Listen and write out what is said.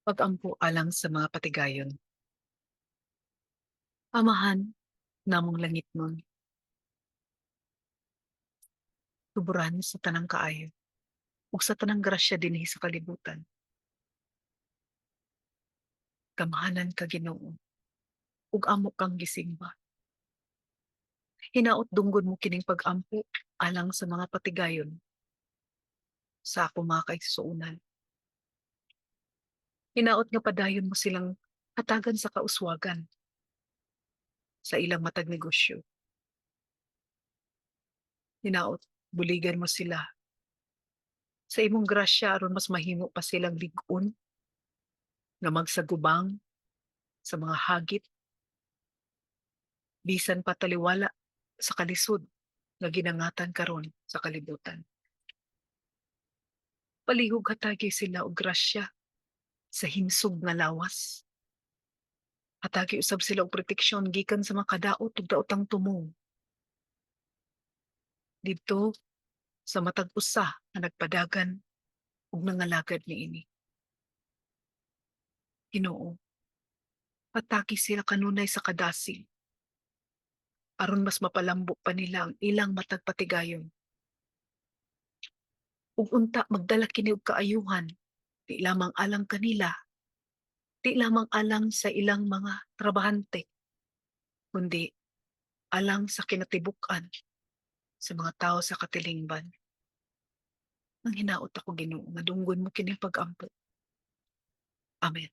Pag-ampo alang sa mga patigayon. Amahan namong langitnon, tuburan sa tanang kaayo ug sa tanang grasya dinhi sa kalibutan. Gamhanan ka, Ginoo, ug amo kang gisimba. Hinaot dunggon mo kining pag-ampo alang sa mga patigayon sa akong mga kaigsuonan. Hinaot nga padayon mo silang hatagan sa kauswagan sa ilang matag negosyo. Hinaot buligan mo sila sa imong grasya aron mas mahimo pa silang lig-on nga magsagubang sa mga hagit bisan pa taliwala sa kalisod nga ginangatan karon sa kalibutan. Palihog hatagi sila og grasya sa himsog nga lawas. Hatagi usab sila og proteksyon gikan sa mga kadaot ug daotang tumong didto sa matag usa nga nagpadagan ug nangalagad niini. Ginoo, hatagi sila kanunay sa kadasig aron mas mapalambo pa nila ang ilang matag patigayon. Ug unta magdala kini og kaayuhan, di lamang alang kanila, di lamang alang sa ilang mga trabahante, kundi alang sa kinatibuk-an sa mga tao sa katilingban. Ang hinaot ako, Ginoo, nga dunggon mo kining pag-ampo. Amen.